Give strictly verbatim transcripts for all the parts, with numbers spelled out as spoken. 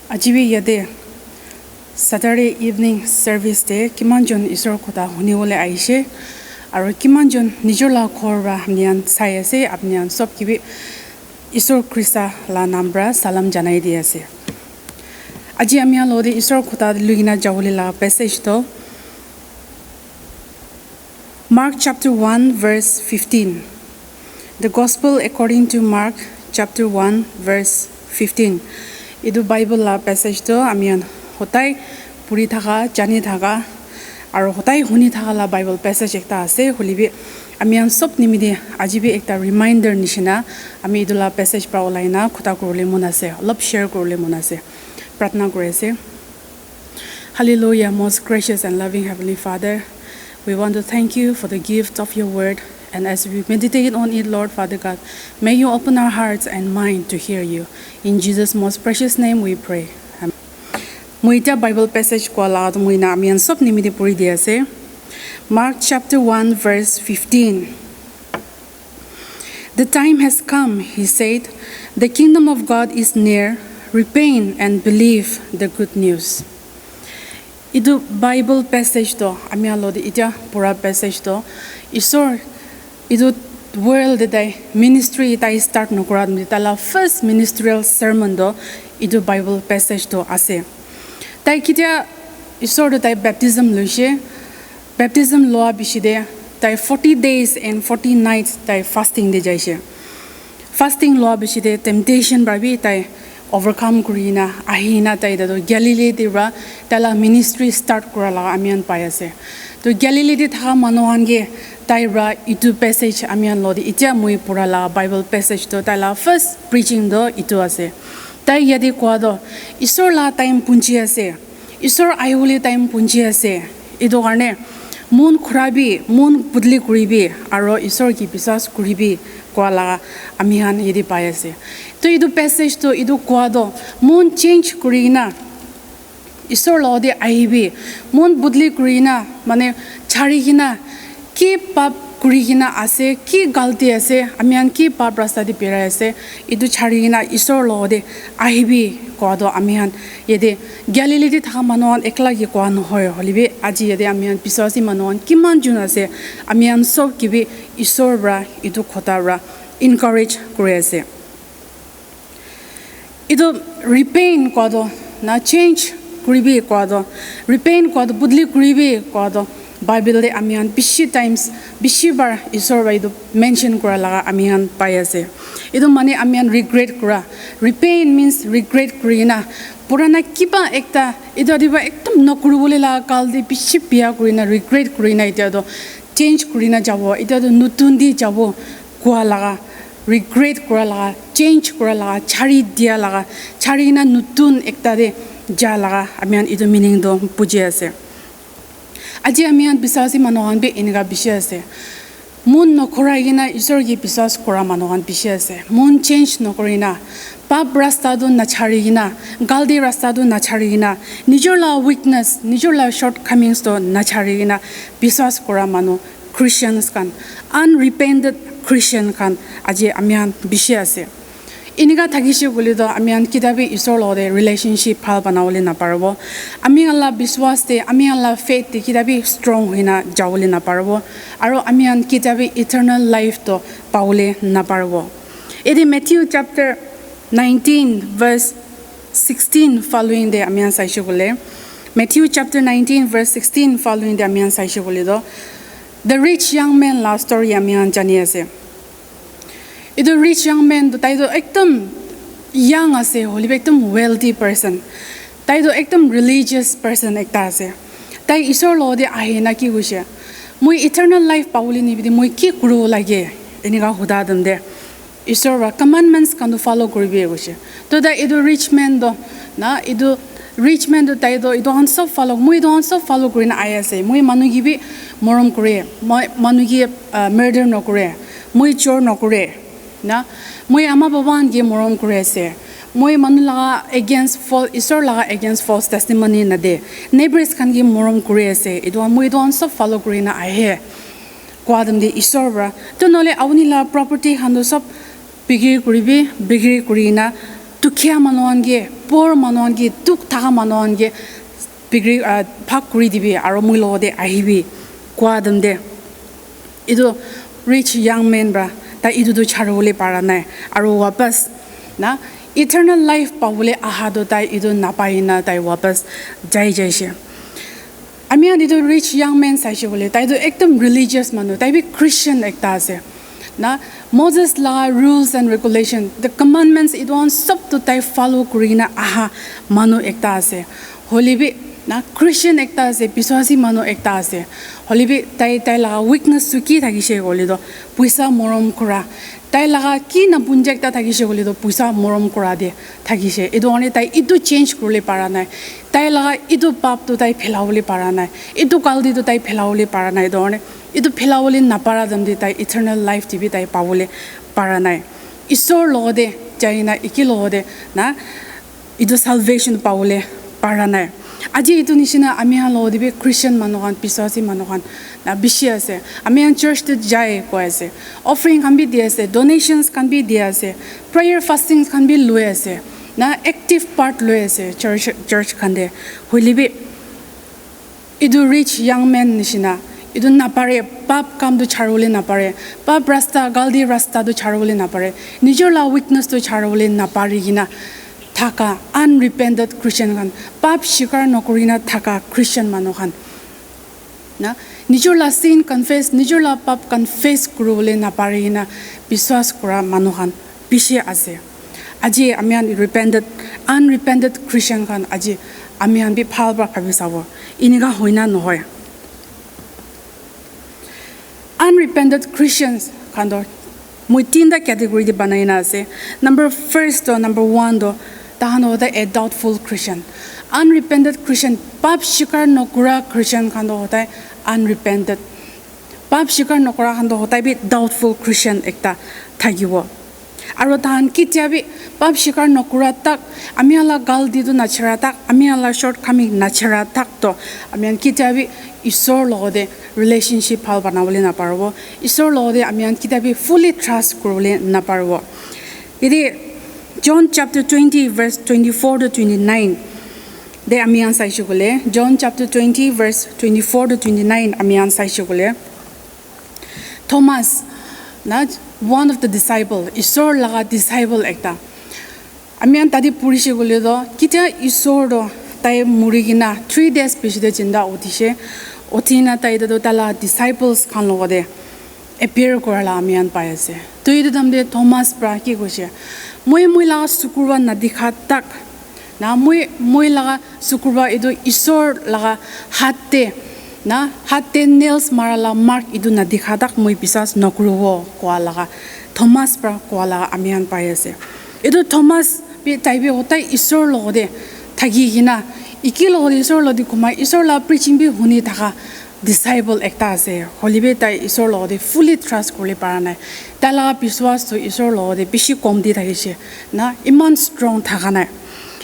Aji bi yate Saturday evening service te kiman jon Isor kotha huni bole ahishe, aro kiman jon nijor la ghor pra apni khan sai ase, apni khan sob ke bi Isor Krista la nam pra salam janai di ase. Aji ami khan logote Isor kotha lui kena jabole la passage toh Mark chapter one verse fifteen. The Gospel according to Mark chapter one verse fifteen. Etu Bible la passage toh ami khan hodai puri thaka, jani thaka, aro hodai huni thaka la Bible passage ekta ase. Hoilebi ami khan sob nimite aji bi ekta reminder nishina ami etu la passage pra olai na kotha kuribole mon ase, olop share kuribole mon ase. Pratna kuri ase. Hallelujah, most gracious and loving Heavenly Father. We want to thank you for the gift of your word. And as we meditate on it, Lord Father God, may you open our hearts and mind to hear you. In Jesus' most precious name we pray. Amen. Moi etiya Bible passage koa laga toh moi na ami khan sob nimite puri di ase. Mark chapter one verse fifteen. The time has come, he said. The kingdom of God is near. Repent and believe the good news. Etu Bible passage toh ami khan logote etiya pura passage toh Isor etu world te tai ministry tai start nokura time te tai la first ministerial sermon toh etu Bible passage toh ase. Tai ketia Isor toh tai baptism loishe, baptism loa bishi te tai forty days and forty nights tai fasting te jaishe. Fasting loa bishi te temptation pra bi tai overcome kurina ahina tai toh Galilee te pra tai la ministry start kura laga ami khan pai ase. Toh Galilee te thaka manu khan ke tai pra etu passage ami khan logote etiya moi pura laga Bible passage toh tai la first preaching toh etu ase. Tai yate koa toh Isor la time punchi ase. Isor ahibole time punchi ase. Etu karne mon khura bi, mon budli kuribi, aro Isor ke biswas kuribi koa laga ami khan yate pai ase. Toh etu passage toh etu koa toh mon change kurina Isor logote ahibi, mon budli kurina mane chari kena ki pap kuri kena ase, ki galti ase, ami khan ki pap rasta te birai ase, etu chari kena Isor logote ahibi koa toh ami khan yate Galilee te thaka manu khan ekla ke koa nohoi, hoilebi aji yate ami khan biswasi manu khan kiman jon ase, ami khan sob ke bi Isor pra etu kotha pra encourage kuri ase. Etu repent koa toh na change kuribi koa toh, repent koa toh budli kuribi koa toh Bible te ami khan bishi times, bishi bar Isor pra etu mention kura laga ami khan pai ase. Etu mane ami khan regret kura. Repent means regret kurina purana kiba ekta etu adi pra ekdom nokuribole laga kal te bishi biya kurina regret kurina etiya toh change kurina jabo, etiya toh notun te jabo koa laga, regret kura laga, change kura laga, chari dia laga, chari na notun ekta te ja laga ami khan etu meaning toh buji ase. Aji ami khan biswasi manu khan bi enika bishi ase. Mon nokhurai kena Isor ke biswas kura manu khan bishi ase. Mon change nokuri na, pap rasta toh nachari kena, galti rasta toh nachari kena, nijor la weakness, nijor la shortcomings toh nachari kena biswas kura manu Christians khan, unrepented Christian khan aji ami khan bishi ase. Enika thakishe koile toh ami khan kitabi Isor logote relationship bhal banabole naparibo. Ami khan la biswas te, ami khan la faith te kitabi strong hoina jabole naparibo. Aro ami khan kitabi eternal life toh pabole naparibo. Ede Matthew chapter nineteen verse sixteen following te ami khan saishe koile, Matthew chapter nineteen verse sixteen following te ami khan saishe koile toh, the rich young man la story ami khan jani ase. Etu rich young man toh tai toh ekdom young ase, hoilebi ekdom wealthy person. Tai toh ekdom religious person ekta ase. Tai Isor logote ahina ki koishe, "Moi eternal life pabole nimite moi ki kuribo lage?" Enika huda time te Isor pra commandments khan toh follow kuribi koishe. Toh tai etu rich man toh na, etu rich man toh tai toh etu khan sob follow, moi etu khan sob follow kurina ahi ase. Moi manu ke bi morom kure, moi manu ke, ah, murder nokure, moi chor nokure, na, moi ama baba khan ke morom kuri ase, moi manu laga against fal-, Isor laga against false testimony nade, neighbors khan ke morom kuri ase, etu khan moi etu khan sob follow kurina ahe koa time te Isor pra, toh nohole apuni la property khan toh sob bikiri kuribi, bikiri kurina dukhiya manu khan ke poor manu khan ke, dukh thaka manu khan ke bikri, ah, bhag kuri dibi, aro moi logote ahibi, koa time te etu rich young man para tai etu tu chari bole para nai, aro wapas na eternal life pabole aha tu tai etu napai na tai wapas jai jaise. Ami khan etu rich young man saise koile, tai tu ekdom religious manu, tai bi Christian ekta ase. Na, Moses laga rules and regulation, the commandments, etu khan sob tu tai follow kuri kena aha manu ekta ase. Hoile bi, na, Christian ekta ase, biswasi manu ekta ase. Hoile bi tai, tai laga weakness tu ki thakise koile tu, puisa morom kura. Tai laga ki na punja ekta thakise koile tu, puisa morom kura de thakise. Etu karne tai etu change kuribole para nai. Tai laga etu pap tu tai phelabole para nai. Etu galti tu tai phelabole para nai. Etu karne etu phelabole napara time te tai eternal life te bi tai pabole para nai. Isor logote jaina eki logote na etu salvation pabole para nai. Aji etu nishina ami khan logote bi Christian manu khan, biswasi manu khan na bishi ase. Ami khan church te jai koi ase. Offering khan bi di ase, donations khan bi di ase, prayer fastings khan bi loi ase. Na active part loi ase church, church khan te. Hoile bi etu rich young man nishina, etu napare, pap kam tu chari bole napare, pap rasta, galti rasta tu chari bole napare, nijor la weakness tu chari bole napari kena thaka unrepented Christian khan, pap shikar nokuri na thaka Christian manu khan, na, nijor la sin confess, nijor la pap confess kuri bole napari kena biswas kura manu khan bishi ase. Aji ami khan repented, unrepented Christian khan aji ami khan bi bhal para bhabi sabo. Enika hoi na nohoi? Unrepented Christians khan toh moi tinta category te banai na ase. Number first toh, number one toh, tahan toh hodai a doubtful Christian. Unrepented Christian, pap shikar nokura Christian khan toh hodai unrepented. Pap shikar nokura khan toh hodai bi doubtful Christian ekta thakibo. Aro tahan ketia bi pap shikar nokura tak, ami khan la galti tu nachara tak, ami khan la shortcoming nachara tak toh, ami khan ketia bi Isor logote relationship bhal banabole naparibo. Isor logote ami khan ketia bi fully trust kuribole naparibo. Yate John chapter twenty verse twenty-four to twenty-nine te ami khan saishe koile, John chapter twenty verse twenty-four to twenty-nine ami khan saishe koile, Thomas, na, one of the disciple, Isor laga disciple ekta. Ami khan tate purishe koile toh, ketia Isor toh tai muri kena three days piche te jinda utishe, uthi na tai toh taila disciples khan logote appear kura la ami khan pai ase. Toh etu time te Thomas para ki koishe, "Moi, moi laga sukurba nadikha tak, na, moi, moi laga sukurba etu Isor laga hat te, na, hat te nails mara la mark etu nadikha tak moi biswas nokuribo," koa laga, Thomas para koa laga ami khan pai ase. Etu Thomas bi, tai bi hodai Isor logote thaki kena, eki logote Isor logote kumai, Isor la preaching bi huni thaka disciple ekta ase. Hoile bi tai Isor logote fully trust kuribole para nai. Tai laga biswas toh Isor logote bishi komti thakishe, na, iman strong thaka nai.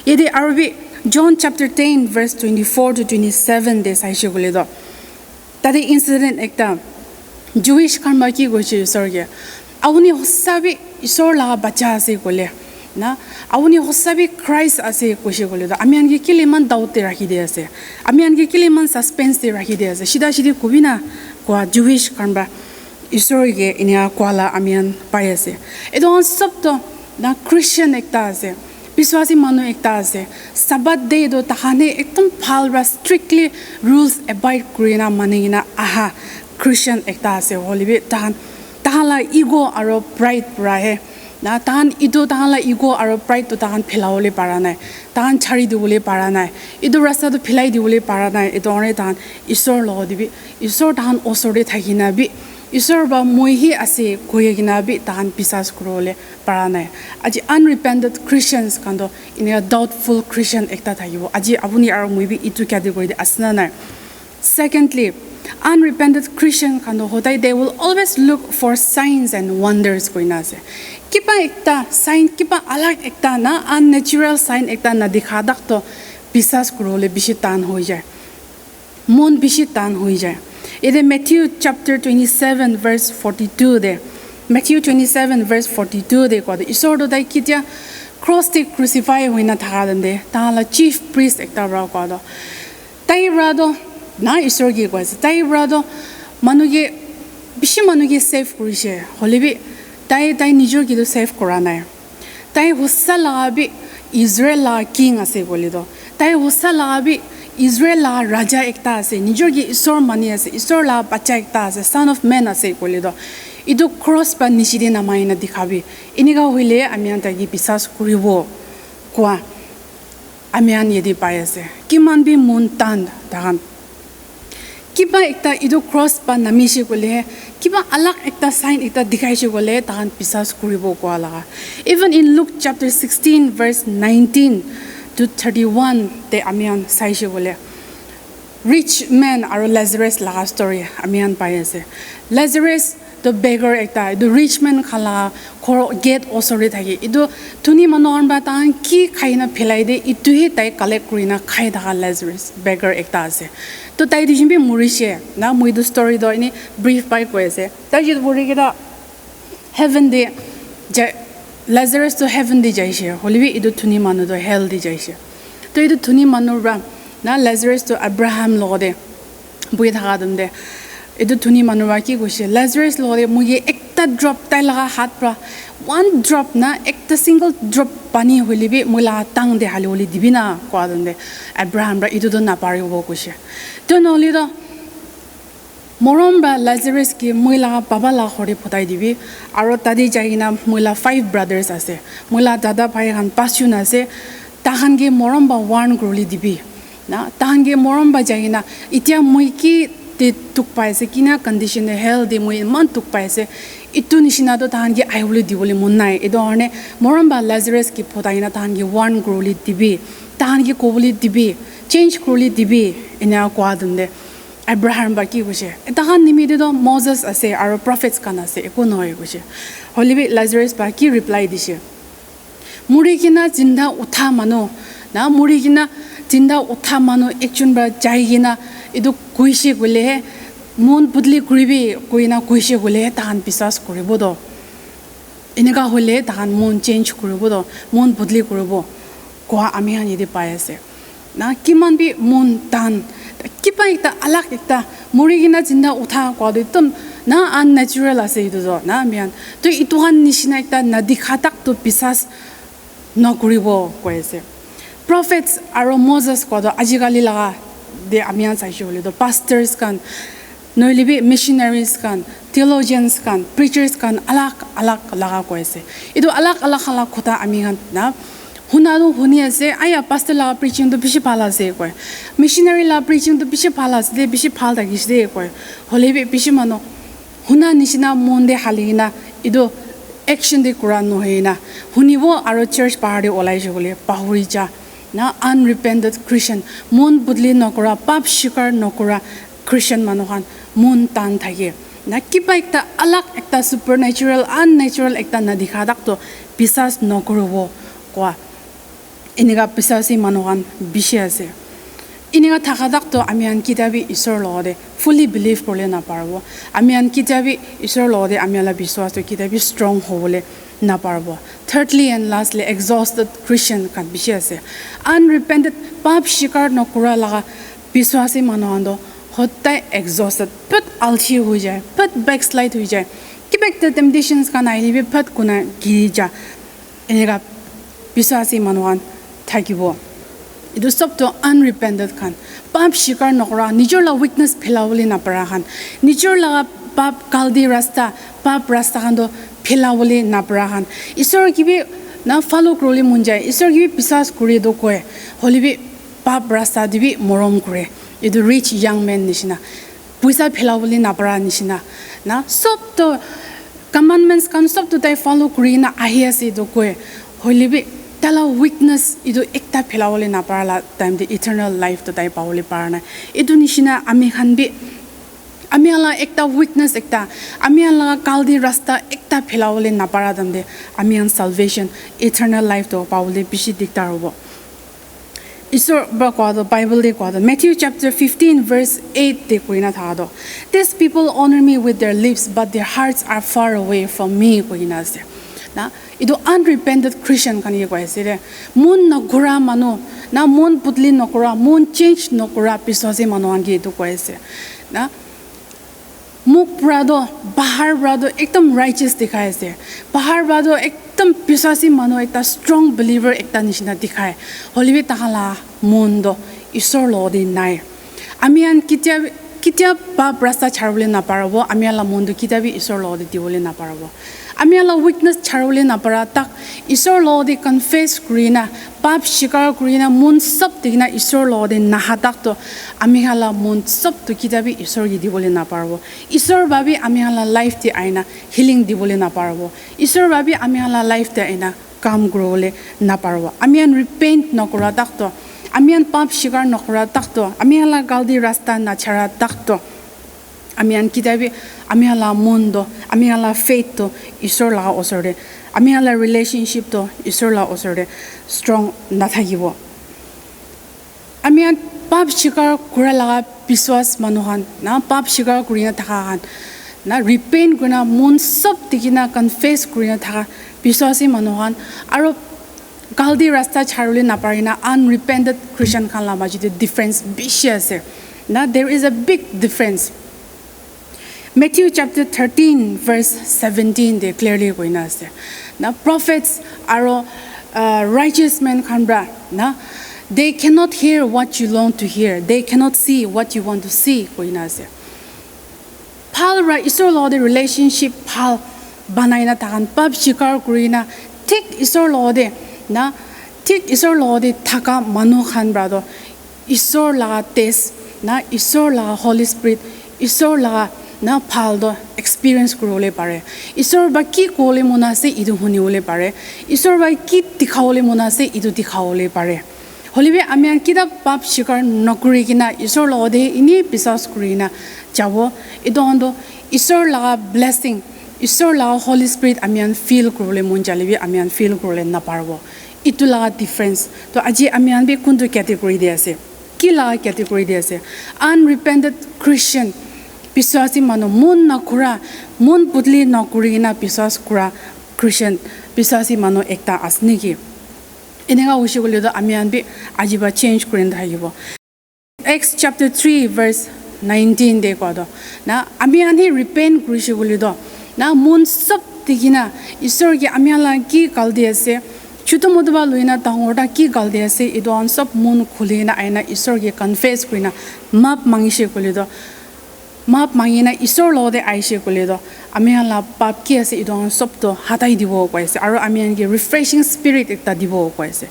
Yate aro bi John chapter ten verse twenty-four to twenty-seven te saishe koile toh, tate incident ekta, Jewish khan para ki koishe Isor ke, "Apuni hosa bi Isor laga bacha ase koile, na, apuni hosa bi Christ ase koishe koile toh, ami khan ke kile iman doubt te rakhi di ase? Ami khan ke kile iman suspense te rakhi di ase? Sida sidi kobi na," koa Jewish khan para Isor ke enika koa la ami khan pai ase. Etu khan sob toh na Christian ekta ase, biswasi manu ekta ase. Sabbath day toh tahan he ekdom bhal para strictly rules abide kuri na mani kena aha Christian ekta ase. Hoile bi tahan, tahan la ego aro pride para he, na, tahan etu tahan la ego aro pride toh tahan phelabole para nai, tahan chari dibole para nai, etu rasta toh phelai dibole para nai. Etu karne tahan Isor logote bi, Isor tahan osor te thaki na bi, Isor ba moi he ase koi kena bi tahan biswas kuribole para nai. Aji unrepented Christians khan toh enika doubtful Christian ekta thakibo. Aji apuni aro moi bi etu category te ase na nai? Secondly, unrepented Christian khan toh hodai they will always look for signs and wonders koina ase. Kiba ekta sign, kiba alag ekta na unnatural sign ekta nadikha tak toh biswas kuribole bishi tan hoi jai. Mon bishi tan hoi jai. Yate Matthew chapter twenty-seven verse forty-two te, Matthew twenty-seven verse forty-two te koa toh, Isor toh tai ketia Cross te crucify hoina thaka time te tahan la chief priest ekta para koa toh, tai para toh na isor ke koi ase, tai para toh manu ke, bishi manu ke save kurishe, hoile bi tai, tai nijor ke toh save kura nai. Tai hosa laga bi Israel laga king ase koile toh, tai hosa laga bi Israel laga raja ekta ase, nijor ke isor mani ase, isor laga bacha ekta ase, son of man ase koile toh, etu cross para niche te namai na dikhabi. Enika hoile ami khan tai ke biswas kuribo koa ami khan yate pai ase. Kiman bi mon tan tahan. Kiba ekta etu cross pa namishe koile, kiba alag ekta sign ekta dikhaishe koile, tahan biswas kuribo koa laga. Even in Luke chapter sixteen, verse nineteen to thirty-one te ami khan saishe koile, rich man aru Lazarus laga story ami khan pai ase. Lazarus toh beggar ekta, etu rich man khan laga ghor gate osor te thake. Etu dhuni manu khan para tahan ki khai na phelai de, etu he tai collect kuri na khai thaka Lazarus, beggar ekta ase. Toh tai duijon bi murishe na, moi etu story toh ene brief pai koi ase. Tai je muri kena heaven te jai, Lazarus toh heaven te jaishe, hoile bi etu dhuni manu toh hell te jaishe. Toh etu dhuni manu para na Lazarus toh Abraham logote buhi thaka time te etu dhuni manu para ki koishe, Lazarus logote moi ke ekta drop tai laga hath para, one drop na, ekta single drop pani hoile bi moi laga tang te hali bole dibi na koa time te Abraham para etu toh naparibo koishe. Toh nohole toh morom para Lazarus ke moi laga baba laga ghor te phutai dibi, aru tate jai kena moi laga five brothers ase, moi laga dada bhai khan pasjon ase, tahan ke morom para warn kuribole dibi na, tahan ke morom para jai kena, etia moi ki te dukh pai ase, kina condition te, hell te moi eman dukh pai ase, etu nishina toh tahan ke ahibole dibole mon nai. Etu karne morom para Lazarus ke phutai kena tahan ke warn kuribole dibi, tahan ke kobole dibi, change kuribole dibi, ena koa time te Abraham para ki koishe? Tahan nimite toh Moses ase aru prophets khan ase, eku nohoi koishe. Hoile bi Lazarus para ki reply dishe? Muri kena jinda utha manu na, muri kena jinda utha manu ekjon para jai kena etu koishe koile he, mon bodli kuribi koina koishe koile he tahan biswas kuribo toh. Enika hoile tahan mon change kuribo toh, mon bodli kuribo koa ami khan yate pai ase. Na kiman bi mon tan, kiba ekta alag ekta, muri kena jinda utha koa toh ekdum na unnatural ase etu toh na ami khan. Toh etu khan nishina ekta nadikha tak toh biswas nokuribo koi ase. Prophets aru Moses koa toh ajikali laga te ami khan saishe koile toh pastors khan, nohole bi missionaries khan, theologians khan, preachers khan alag alag laga koi ase. Etu alag alag khan laga kotha ami khan na huna toh huni ase, aya pastor laga preaching toh bishi bhal ase koi, missionary laga preaching toh bishi bhal ase de, bishi bhal thakishe de koi. Hoile bi bishi manu huna nishina mon te hali kena etu action te kura nohoi na hunibo aru church bahar te olai jabole pahuri ja na, unrepented Christian, mon bodli nokura, pap shikar nokura Christian manu khan mon tan thake na, kiba ekta alag ekta supernatural, unnatural ekta nadikha tak toh biswas nokuribo koa. Enika biswasi manu khan bishi ase. Enika thaka tak toh ami khan ketia bi Isor logote fully believe kuribole naparibo. Ami khan ketia bi Isor logote ami khan la biswas toh ketia bi strong hobole naparibo. Thirdly and lastly, exhausted Christian khan bishi ase. Unrepented, pap shikar nokura laga biswasi manu khan toh hodai exhausted, phat alsi hoi jai, phat backslide hoi jai. Kiba ekta temptations khan ahile bi phat kuna giri ja. Enika biswasi manu khan thakibo. Etu sob toh unrepented khan, pap shikar nokura, nijor la weakness phelabole napara khan, nijor la pap galti rasta, pap rasta khan toh phelabole napara khan. Isor ke bi na follow kuribole mon jai, Isor ke bi biswas kuri toh koi, hoile bi pap rasta te bi morom kure. Etu rich young man nishina, poisa phelabole napara nishina na, sob toh commandments khan sob toh tai follow kuri na ahi ase toh koi, hoile bi tai la weakness etu ekta phelabole napara la time te eternal life toh tai pabole para nai. Etu nishina ami khan bi, ami khan la ekta weakness ekta, ami khan la galti rasta ekta phelabole napara time te ami khan salvation, eternal life toh pabole bishi diktar hobo. Isor para koa toh, Bible te koa toh, Matthew chapter fifteen verse eight te koina thaka toh, "These people honor me with their lips, but their hearts are far away from me," koina ase. Na, etu unrepented Christian khan ke koi ase de. Mon nakura manu, na mon putli nakura, mon change nakura biswasi manu khan ke etu koi ase. Na, muk pura toh, bahar pura toh ekdam righteous dikhai ase. Bahar pura toh ekdam biswasi manu ekta strong believer ekta nishina dikhai. Hoilebi tahan la mon toh Isor logote nai. Ami khan ketia, ketia pap rasta chharibole naparabo, ami khan la mon toh ketia bi Isor logote dibole naparabo. Ami khan la weakness chharibole napara tak Isor logote confess kurina, pap shikar kurina, mon sob dikina Isor logote naha tak toh, ami khan la mon sob toh ketia bi Isor ke dibole naparabo. Isor bhabi ami khan la life te aina healing dibole naparabo. Isor bhabi ami khan la life te aina kam kuribole naparabo. Ami khan repent nakura tak toh, ami khan pap shikar nakura tak toh, ami khan la galti rasta nachara tak toh, ami khan ketia bi ami khan la mon toh, ami khan la faith toh Isor laga osor te, ami khan la relationship toh Isor la osor te strong nathakibo. Ami khan pap shikar kura laga biswas manu khan, na pap shikar kurina thaka khan, na repent kurina mon sob dikina confess kurina thaka biswasi manu khan, aro galti rasta chharibole naparina unrepented Christian khan la majo te difference bishi ase. Na, there is a big difference. Matthew chapter thirteen verse seventeen te clearly koina ase. Na, prophets aro, uh, righteous men khan pra, na, they cannot hear what you long to hear. They cannot see what you want to see koina ase. Bhal pra Isor logote relationship bhal banaina tahan pap shikar kurina thik Isor logote, na, thik Isor logote thaka manu khan pra toh Isor laga taste, na, Isor laga Holy Spirit, Isor laga, na, bhal toh experience kuribole pare. Isor ba ki kobole mon ase, etu hunibole pare. Isor ba ki dikhabole mon ase, etu dikhabole pare. Hoilebi ami khan kitab pap shikar nakuri kina Isor logote ini biswas kurina jabo. Etu khan toh Isor laga blessing, Isor laga Holy Spirit ami khan feel kuribole mon jale bi ami khan feel kuribole naparibo. Etu laga difference. To aji ami khan bi kuntu category te ase? Ki laga category te ase? Unrepented Christian, biswasi manu, mon nakura, mon putli nakuri kina biswas kura Christian, biswasi manu ekta ase niki? Eneka hoishe koile toh ami khan bi aji pra change kuri na thakibo. Acts chapter three verse nineteen te koa toh, na, ami khan he repent kurishe koile toh, na, mon sob dikhi na, Isor ke ami khan la ki galti ase, chutu mutu pra loi na dangor ta ki galti ase, etu khan sob mon khuli na ahi na Isor ke confess kuri na map mangishe koile toh, map mangi na Isor logote ahishe koile toh, ami khan la pap ki ase, etu khan sob toh hatai dibo koi ase, aro ami khan ke refreshing spirit ekta dibo koi ase.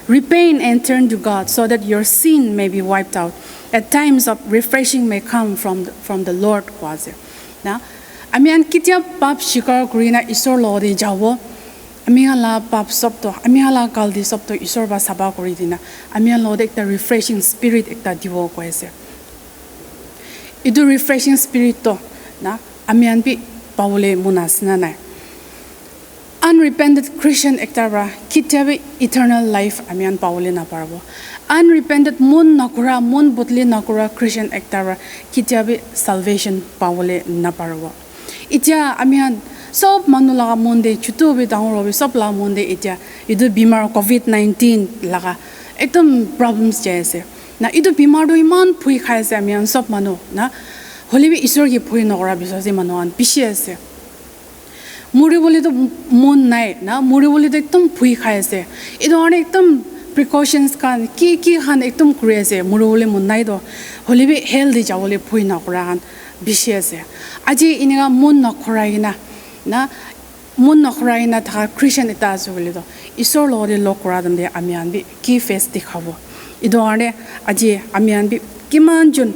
Repent and turn to God so that your sin may be wiped out. At times of refreshing may come from the, from the Lord, koi ase. Na, ami khan ketia pap shikar kuri na Isor logote jabo, ami khan la pap sob toh, ami khan la galti sob toh Isor pra sapha kuri dina, ami khan logote ekta refreshing spirit ekta dibo koi ase. Etu refreshing spirit toh, na, ami khan bi pabole mon ase na nai? Unrepented Christian ekta pra ketia bi eternal life ami khan pabole naparibo. Unrepented, mon nakura, mon bodli nakura Christian ekta pra ketia bi salvation pabole naparibo. Etia ami khan sob manu laga mon te, chutu hobi, dangor hobi, sob laga mon te etia etu bimar covid nineteen laga ekdum problems jai ase. Na, etu bimar tu eman bhoi khai ase ami khan sob manu, na, hoile bi Isor ke bhoi nakura biswasi manu khan bishi ase. Muri bole tu mon nai, na, muri bole tu ekdum bhoi khai ase. Etu karne ekdum precautions khan, ki ki khan ekdum kuri ase, muri bole mon nai to, hoile bi hell te jabole bhoi nakura khan bishi ase. Aji eneka mon nakhurai kena, na, mon nakhurai kena thaka Christian ekta ase koile to, Isor logote log kura time te ami khan bi ki face dikhabo. Etu karne aji ami khan bi kiman jon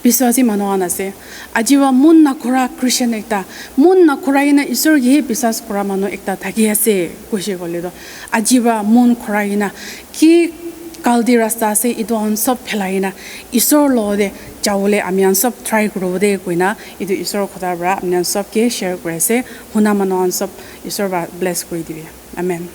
biswasi manu khan ase, aji pra mon nakhura Christian ekta, mon nakhurai kena Isor ke he biswas kura manu ekta thaki ase, koishe koile to, aji pra mon khurai kena ki galti rasta ase, etu khan sob phelai kena Isor logote jabole ami khan sob try kuribo de, koina etu Isor kotha pra ami khan sob ke share kuri ase. Huna manu khan sob Isor pra bless kuri dibi. Amen.